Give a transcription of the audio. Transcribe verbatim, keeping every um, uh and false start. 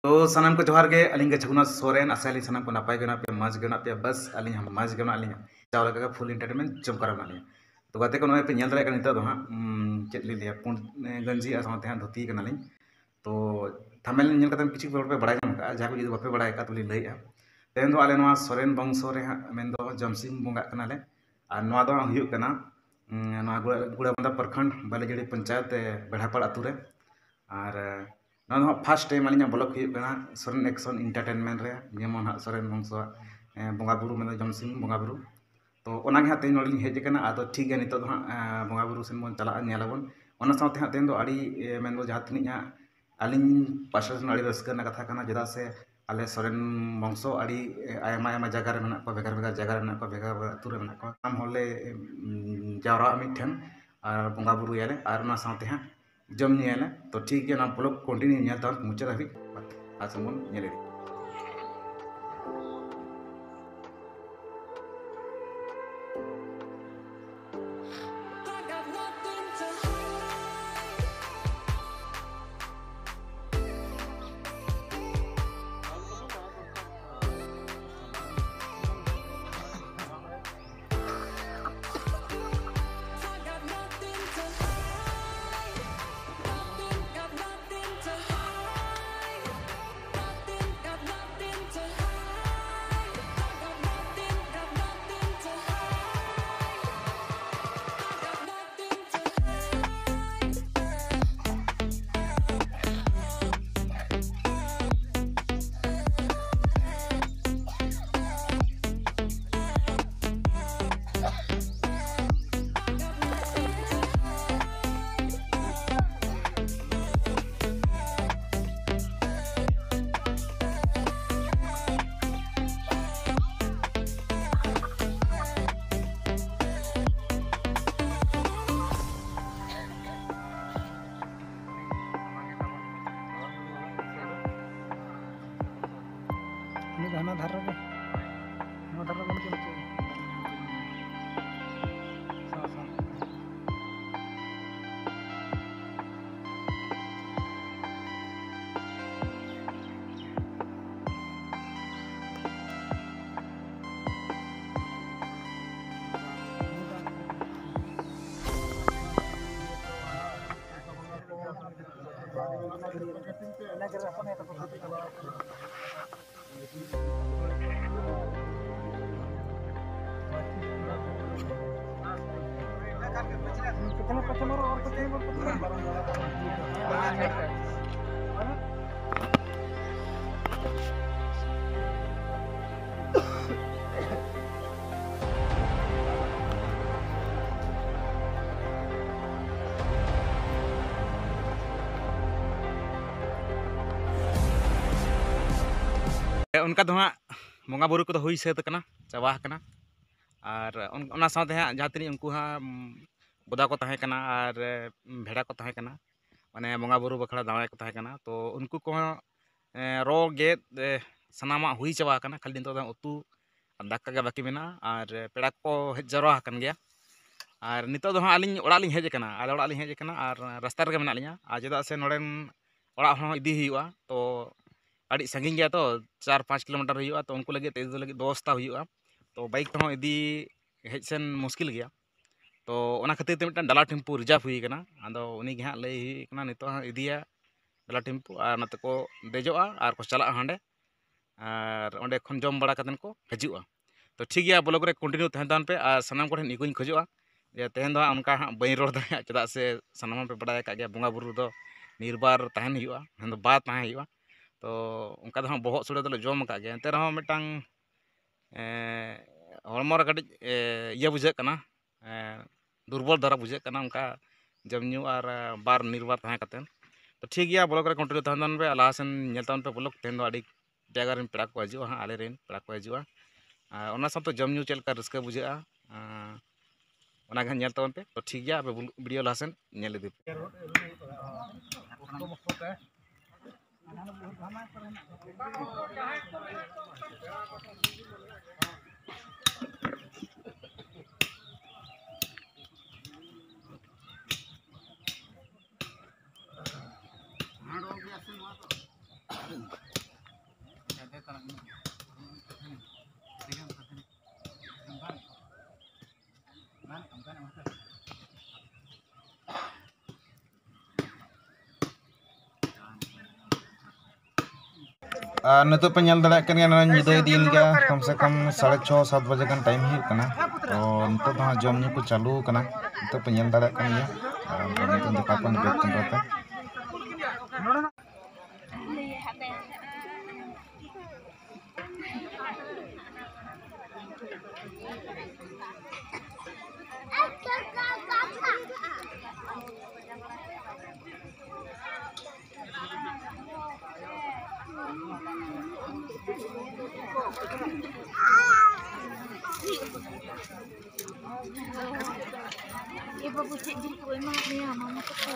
ᱛᱚ ᱥᱟᱱᱟᱢ ᱠᱚ ᱡᱚᱦᱟᱨ ᱜᱮ, ᱟᱹᱞᱤᱧ ᱜᱮ ᱪᱷᱩᱜᱩᱱᱟᱛᱷ ᱥᱚᱨᱮᱱ᱾ ᱟᱥᱟᱭᱟᱞᱤᱧ ᱥᱟᱱᱟᱢ ᱠᱚ ᱱᱟᱯᱟᱭ ᱜᱮ ᱢᱮᱱᱟᱜ ᱯᱮᱭᱟ, ᱢᱚᱡᱽ ᱜᱮ ᱢᱮᱱᱟᱜ ᱯᱮᱭᱟ᱾ ᱵᱟᱥ ᱟᱹᱞᱤᱧ ᱦᱚᱸ ᱢᱚᱡᱽ ᱜᱮ ᱢᱮᱱᱟᱜ ᱞᱤᱧᱟ, ᱪᱟᱣᱞᱮ ᱞᱮᱠᱟ ᱜᱮ ᱯᱷᱩᱞ ᱮᱱᱴᱟᱨᱴᱮᱱᱢᱮᱱᱴ ᱡᱚᱢ ᱠᱟᱨᱟᱣ ᱢᱮᱱᱟᱜ ᱞᱤᱧᱟ᱾ ᱛᱚ ᱜᱟᱛᱮ ᱠᱚ, ᱱᱚᱜᱼᱚᱭ ᱯᱮ ᱧᱮᱞ ᱫᱟᱲᱮᱭᱟᱜ ᱠᱟᱱᱟ ᱱᱤᱛᱚᱜ ᱫᱚ ᱦᱟᱸᱜ, ᱩᱸ, ᱪᱮᱫ ᱞᱤᱧ ᱞᱟᱹᱭᱟ, ᱯᱩᱸᱰ, ᱮ, ᱜᱮᱧᱡᱤ ᱟᱨ ᱥᱟᱶᱛᱮ ᱦᱟᱸᱜ ᱫᱷᱩᱛᱤ ᱠᱟᱱᱟᱞᱤᱧ᱾ ᱛᱚ ᱛᱷᱟᱢᱵᱽᱱᱮᱞ ᱧᱮᱞ ᱠᱟᱛᱮ ᱠᱤᱪᱷᱩ ᱦᱚᱲ ᱯᱮ ᱵᱟᱲᱟᱭ ᱧᱟᱢ ᱠᱟᱜᱼᱟ, ᱡᱟᱦᱟᱸ ᱠᱚ ᱡᱩᱫᱤ ᱵᱟᱯᱮ ᱵᱟᱲᱟᱭ ᱟᱠᱟᱫ ᱛᱚᱵᱮ ᱞᱤᱧ ᱞᱟᱹᱭᱮᱫᱼᱟ᱾ ᱛᱮᱦᱮᱧ ᱫᱚ ᱟᱞᱮ ᱱᱚᱣᱟ ᱥᱚᱨᱮᱱ ᱵᱚᱝᱥᱚ ᱨᱮ ᱦᱟᱸᱜ, ᱢᱮᱱᱫᱚ ᱡᱚᱢᱥᱤᱢ ᱵᱚᱸᱜᱟᱜ ᱠᱟᱱᱟᱞᱮ᱾ ᱟᱨ ᱱᱚᱣᱟ ᱫᱚ ᱦᱟᱸᱜ ᱦᱩᱭᱩᱜ ᱠᱟᱱᱟ, ᱩᱸ, ᱱᱚᱣᱟ ᱜᱩᱲᱟ-, ᱜᱩᱲᱟᱵᱟᱱᱫᱟ ᱯᱨᱚᱠᱷᱚᱸᱰ, ᱵᱟᱞᱤᱡᱟᱹᱲᱤ ᱯᱚᱧᱪᱟᱭᱮᱛ, ᱮ, ᱵᱮᱲᱦᱟᱯᱟᱲ ᱟᱹᱛᱩ ᱨᱮ᱾ ᱟᱨ, ᱮ, ᱱᱚᱣᱟ ᱫᱚ ᱦᱟᱸᱜ ᱯᱷᱟᱥᱴ ᱴᱟᱭᱤᱢ ᱟᱹᱞᱤᱧᱟᱜ ᱵᱞᱚᱜ ᱦᱩᱭᱩᱜ ᱠᱟᱱᱟ ᱥᱚᱨᱮᱱ ᱮᱠᱥᱚᱱ ᱮᱱᱴᱟᱨᱴᱮᱱᱢᱮᱱᱴ ᱨᱮ, ᱡᱮᱢᱚᱱ ᱦᱟᱸᱜ ᱥᱚᱨᱮᱱ ᱵᱚᱝᱥᱚᱣᱟᱜ, ᱮ, ᱵᱚᱸᱜᱟ ᱵᱩᱨᱩ, ᱢᱮᱱᱫᱚ ᱡᱚᱢᱥᱤᱢ ᱵᱚᱸᱜᱟ ᱵᱩᱨᱩ᱾ ᱛᱚ ᱚᱱᱟᱜᱮ ᱦᱟᱸᱜ ᱛᱮᱦᱮᱧ ᱱᱚᱰᱮ ᱞᱤᱧ ᱦᱮᱡ ᱟᱠᱟᱱᱟ᱾ ᱟᱫᱚ ᱴᱷᱤᱠ ᱜᱮᱭᱟ, ᱱᱤᱛᱚᱜ ᱫᱚ ᱦᱟᱸᱜ, ᱮ, ᱵᱚᱸᱜᱟ ᱵᱩᱨᱩ ᱥᱮᱱ ᱵᱚᱱ ᱪᱟᱞᱟᱜᱼᱟ, ᱧᱮᱞ ᱟᱵᱚᱱ᱾ ᱚᱱᱟ ᱥᱟᱶᱛᱮ ᱦᱟᱸᱜ ᱛᱮᱦᱮᱧ ᱫᱚ ᱟᱹᱰᱤ, ᱮ, ᱢᱮᱱᱫᱚ ᱡᱟᱦᱟᱸ ᱛᱤᱱᱟᱹᱜ ᱦᱟᱸᱜ ᱟᱹᱞᱤᱧ ᱯᱟᱥᱴᱟ ᱥᱮᱱ ᱟᱹᱰᱤ ᱨᱟᱹᱥᱠᱟᱹ ᱨᱮᱱᱟᱜ ᱠᱟᱛᱷᱟ ᱠᱟᱱᱟ, ᱪᱮᱫᱟᱜ ᱥᱮ ᱟᱞᱮ ᱥᱚᱨᱮᱱ ᱵᱚᱝᱥᱚ ᱟᱹᱰᱤ, ᱮ, ᱟᱭᱢᱟ ᱟᱭᱢᱟ ᱡᱟᱭᱜᱟ ᱨᱮ ᱢᱮᱱᱟᱜ ᱠᱚᱣᱟ, ᱵᱷᱮᱜᱟᱨ ᱵᱷᱮᱜᱟᱨ ᱡᱟᱭᱜᱟ ᱨᱮ ᱢᱮᱱᱟᱜ ᱠᱚᱣᱟ, ᱵᱷᱮᱜᱟᱨ ᱵᱷᱮᱜᱟᱨ ᱟᱹᱛᱩ ᱨᱮ ᱢᱮᱱᱟᱜ ᱠᱚᱣᱟ᱾ ᱥᱟᱱᱟᱢ ᱦᱚᱲ ᱞᱮ, ᱩᱢ, ᱡᱟᱣᱨᱟᱜᱼᱟ ᱢᱤᱫ ᱴᱷᱮᱱ ᱟᱨ ᱵᱚᱸᱜᱟ ᱵᱩᱨᱩᱭᱟᱞᱮ ᱟᱨ ᱚᱱᱟ ᱥᱟᱶᱛᱮ ᱦᱟᱸᱜ ᱡᱚᱢ ᱧᱩᱭᱟᱞᱮ᱾ ᱛᱚ ᱴᱷᱤᱠ ᱜᱮᱭᱟ, ᱱᱚᱣᱟ ᱵᱞᱚᱜ ᱠᱚᱱᱴᱤᱱᱤᱭᱩ ᱧᱮᱞ ᱛᱟᱵᱚᱱ ᱢᱩᱪᱟᱹᱫ ᱦᱟᱹᱵᱤᱡ᱾ ᱟᱨ ᱥᱮᱱ ᱵᱚᱱ ᱧᱮᱞ ᱤᱫᱤ᱾ ᱩᱱᱤ ᱫᱚ ᱦᱟᱱᱟ ᱫᱷᱟᱨᱮ ᱨᱮᱜᱮ, ᱱᱚᱣᱟ ᱫᱷᱟᱨᱮ ᱨᱮ ᱵᱟᱹᱱᱩᱜ ᱠᱤᱱᱟ ᱪᱮᱫ? ᱥᱟᱶ ᱥᱟᱶ᱾ ᱚᱱᱠᱟ ᱫᱚ ᱦᱟᱸᱜ ᱵᱚᱸᱜᱟ ᱵᱩᱨᱩ ᱠᱚᱫᱚ ᱦᱩᱭ ᱥᱟᱹᱛ ᱟᱠᱟᱱᱟ, ᱪᱟᱵᱟ ᱟᱠᱟᱱᱟ᱾ ᱟᱨ ᱚᱱ-, ᱚᱱᱟ ᱥᱟᱶᱛᱮ ᱦᱟᱸᱜ ᱡᱟᱦᱟᱸ ᱛᱤᱱᱟᱹᱜ ᱩᱱᱠᱩ ᱦᱟᱸᱜ, ᱩᱢ, ᱵᱚᱫᱟ ᱠᱚ ᱛᱟᱦᱮᱸ ᱠᱟᱱᱟ ᱟᱨ, ᱮ, ᱵᱷᱮᱲᱟ ᱠᱚ ᱛᱟᱦᱮᱸ ᱠᱟᱱᱟ, ᱢᱟᱱᱮ ᱵᱚᱸᱜᱟ ᱵᱩᱨᱩ ᱵᱟᱠᱷᱨᱟ ᱫᱟᱲᱮ ᱠᱚ ᱛᱟᱦᱮᱸ ᱠᱟᱱᱟ, ᱛᱚ ᱩᱱᱠᱩ ᱠᱚᱦᱚᱸ, ᱮ, ᱨᱚ ᱜᱮᱫ, ᱮ, ᱥᱟᱱᱟᱢᱟᱜ ᱦᱩᱭ ᱪᱟᱵᱟ ᱟᱠᱟᱱᱟ᱾ ᱠᱷᱟᱹᱞᱤ ᱱᱤᱛᱚᱜ ᱫᱚ ᱩᱛᱩ ᱟᱨ ᱫᱟᱠᱟ ᱜᱮ ᱵᱟᱹᱠᱤ ᱢᱮᱱᱟᱜᱼᱟ᱾ ᱟᱨ ᱯᱮᱲᱟ ᱠᱚ ᱦᱮᱡ ᱡᱟᱣᱨᱟ ᱟᱠᱟᱱ ᱜᱮᱭᱟ᱾ ᱟᱨ ᱱᱤᱛᱚᱜ ᱫᱚ ᱦᱟᱸᱜ ᱟᱹᱞᱤᱧ ᱚᱲᱟᱜ ᱞᱤᱧ ᱦᱮᱡ ᱟᱠᱟᱱᱟ, ᱟᱞᱮ ᱚᱲᱟᱜ ᱞᱤᱧ ᱦᱮᱡ ᱟᱠᱟᱱᱟ ᱟᱨ ᱨᱟᱥᱛᱟ ᱨᱮᱜᱮ ᱢᱮᱱᱟᱜ ᱞᱤᱧᱟ᱾ ᱟᱨ ᱪᱮᱫᱟᱜ ᱥᱮ ᱱᱚᱰᱮᱱ ᱚᱲᱟᱜ ᱦᱚᱸ ᱤᱫᱤ ᱦᱩᱭᱩᱜᱼᱟ, ᱛᱚ ᱟᱹᱰᱤ ᱥᱟᱺᱜᱤᱧ ᱜᱮᱭᱟ, ᱛᱚ ᱪᱟᱨ ᱯᱟᱸᱪ ᱠᱤᱞᱳᱢᱤᱴᱟᱨ ᱦᱩᱭᱩᱜᱼᱟ, ᱛᱚ ᱩᱱᱠᱩ ᱞᱟᱹᱜᱤᱫ ᱛᱮ ᱤᱫᱤ ᱞᱟᱹᱜᱤᱫ ᱵᱮᱵᱚᱥᱛᱷᱟ ᱦᱩᱭᱩᱜᱼᱟ᱾ ᱛᱚ ᱵᱟᱭᱤᱠ ᱛᱮᱦᱚᱸ ᱤᱫᱤ ᱦᱮᱡ ᱥᱮᱱ ᱢᱩᱥᱠᱤᱞ ᱜᱮᱭᱟ᱾ ᱛᱚ ᱚᱱᱟ ᱠᱷᱟᱹᱛᱤᱨ ᱛᱮ ᱢᱤᱫᱴᱟᱝ ᱰᱟᱞᱟ ᱴᱮᱢᱯᱩ ᱨᱤᱡᱟᱨᱵᱷ ᱦᱩᱭ ᱠᱟᱱᱟ᱾ ᱟᱫᱚ ᱩᱱᱤ ᱜᱮ ᱦᱟᱸᱜ ᱞᱟᱹᱭ ᱦᱩᱭ ᱠᱟᱱᱟ ᱱᱤᱛᱚᱜ ᱦᱟᱸᱜ ᱤᱫᱤᱭᱟ ᱰᱟᱞᱟ ᱴᱮᱢᱯᱩ, ᱟᱨ ᱱᱚᱛᱮ ᱠᱚ ᱫᱮᱡᱚᱜᱼᱟ ᱟᱨ ᱠᱚ ᱪᱟᱞᱟᱜᱼᱟ ᱦᱟᱸᱰᱮ, ᱟᱨ ᱚᱸᱰᱮ ᱠᱷᱚᱱ ᱡᱚᱢ ᱵᱟᱲᱟ ᱠᱟᱛᱮᱫ ᱠᱚ ᱦᱤᱡᱩᱜᱼᱟ᱾ ᱛᱚ ᱴᱷᱤᱠ ᱜᱮᱭᱟ, ᱵᱞᱚᱜᱽ ᱨᱮ ᱠᱚᱱᱴᱤᱱᱤᱭᱩ ᱛᱟᱦᱮᱱ ᱛᱟᱵᱚᱱ ᱯᱮ᱾ ᱟᱨ ᱥᱟᱱᱟᱢ ᱠᱚᱴᱷᱮᱱ ᱤᱠᱟᱹᱧ ᱠᱷᱚᱡᱚᱜᱼᱟ ᱡᱮ ᱛᱮᱦᱮᱧ ᱫᱚ ᱦᱟᱸᱜ ᱚᱱᱠᱟ ᱦᱟᱸᱜ ᱵᱟᱹᱧ ᱨᱚᱲ ᱫᱟᱲᱮᱭᱟᱜᱼᱟ, ᱪᱮᱫᱟᱜ ᱥᱮ ᱥᱟᱱᱟᱢ ᱦᱚᱲ ᱯᱮ ᱵᱟᱲᱟᱭ ᱟᱠᱟᱫ ᱜᱮᱭᱟ, ᱵᱚᱸᱜᱟ ᱵᱩᱨᱩ ᱨᱮᱫᱚ ᱱᱤᱨᱵᱟᱨ ᱛᱟᱦᱮᱱ ᱦᱩᱭᱩᱜᱼᱟ, ᱢᱮᱱ ᱫᱚ ᱵᱟᱫ ᱛᱟᱦᱮᱸ ᱦᱩᱭᱩᱜᱼᱟ᱾ ᱛᱚ ᱚᱱᱠᱟ ᱫᱚ ᱦᱟᱸᱜ ᱵᱚᱦᱚᱜ ᱥᱚᱲᱮ ᱫᱚᱞᱮ ᱡᱚᱢ ᱟᱠᱟᱫ ᱜᱮᱭᱟ, ᱮᱱᱛᱮ ᱨᱮᱦᱚᱸ ᱢᱤᱫᱴᱟᱝ, ᱮᱸ, ᱦᱚᱲᱢᱚ ᱨᱮ ᱠᱟᱹᱴᱤᱡ, ᱮᱸ, ᱤᱭᱟᱹ ᱵᱩᱡᱷᱟᱹᱜ ᱠᱟᱱᱟ, ᱮᱸ, ᱫᱩᱨᱵᱚᱞ ᱫᱷᱟᱨᱟ ᱵᱩᱡᱷᱟᱹᱜ ᱠᱟᱱᱟ ᱚᱱᱠᱟ ᱡᱚᱢ ᱧᱩ ᱟᱨ, ᱮᱸ, ᱵᱟᱨ ᱱᱤᱨᱵᱟᱨ ᱛᱟᱦᱮᱸ ᱠᱟᱛᱮᱫ᱾ ᱛᱚ ᱴᱷᱤᱠ ᱜᱮᱭᱟ, ᱵᱞᱚᱜᱽ ᱨᱮ ᱠᱚᱱᱴᱤᱱᱤᱭᱩ ᱛᱟᱦᱮᱱ ᱛᱟᱵᱚᱱ ᱯᱮ, ᱞᱟᱦᱟ ᱥᱮᱱ ᱧᱮᱞ ᱛᱟᱵᱚᱱ ᱯᱮ ᱵᱞᱚᱜᱽ᱾ ᱛᱮᱦᱮᱧ ᱫᱚ ᱟᱹᱰᱤ ᱡᱟᱭᱜᱟ ᱨᱮᱱ ᱯᱮᱲᱟ ᱠᱚ ᱦᱤᱡᱩᱜᱼᱟ ᱦᱟᱸᱜ, ᱟᱞᱮ ᱨᱮᱱ ᱯᱮᱲᱟ ᱠᱚ ᱦᱤᱡᱩᱜᱼᱟ᱾ ᱟᱨ ᱚᱱᱟ ᱥᱟᱶᱛᱮ ᱡᱚᱢ ᱧᱩ ᱪᱮᱫ ᱞᱮᱠᱟ ᱨᱟᱹᱥᱠᱟᱹ ᱵᱩᱡᱷᱟᱹᱜᱼᱟ, ᱟᱸ, ᱚᱱᱟ ᱜᱮ ᱦᱟᱸᱜ ᱧᱮᱞ ᱛᱟᱵᱚᱱ ᱯᱮ᱾ ᱛᱚ ᱴᱷᱤᱠ ᱜᱮᱭᱟ, ᱟᱯᱮ ᱵᱩᱞ-, ᱵᱷᱤᱰᱤᱭᱳ ᱞᱟᱦᱟ ᱥᱮᱱ ᱧᱮᱞ ᱤᱫᱤ ᱯᱮ᱾ ᱟᱨ ᱱᱤᱛᱚᱜ ᱯᱮ ᱧᱮᱞ ᱫᱟᱲᱮᱭᱟᱜ ᱠᱟᱱ ᱜᱮᱭᱟ, ᱱᱚᱜᱼᱚᱭ ᱧᱤᱫᱟᱹ ᱤᱫᱤᱭᱮᱱ ᱜᱮᱭᱟ, ᱠᱚᱢ ᱥᱮ ᱠᱚᱢ ᱥᱟᱲᱮ ᱪᱷᱚ, ᱥᱟᱛ ᱵᱟᱡᱮ ᱜᱟᱱ ᱴᱟᱭᱤᱢ ᱦᱩᱭᱩᱜ ᱠᱟᱱᱟ᱾ ᱛᱚ ᱱᱤᱛᱚᱜ ᱫᱚ ᱦᱟᱸᱜ ᱡᱚᱢ ᱧᱩ ᱠᱚ ᱪᱟᱹᱞᱩ ᱟᱠᱟᱱᱟ, ᱱᱤᱛᱚᱜ ᱯᱮ ᱧᱮᱞ ᱫᱟᱲᱮᱭᱟᱜ ᱠᱟᱱ ᱜᱮᱭᱟ᱾ ᱟᱨ ᱱᱤᱛᱚᱜ ᱫᱟᱠᱟ ᱠᱚ ᱱᱤᱛᱚᱜ ᱪᱚᱸᱫᱟ ᱯᱮ᱾ ᱮ ᱵᱟᱹᱵᱩ, ᱪᱮᱫ ᱡᱤᱞ ᱠᱚ ᱮᱢᱟᱫ ᱢᱮᱭᱟ ᱢᱟᱢᱟ ᱛᱟᱠᱚ?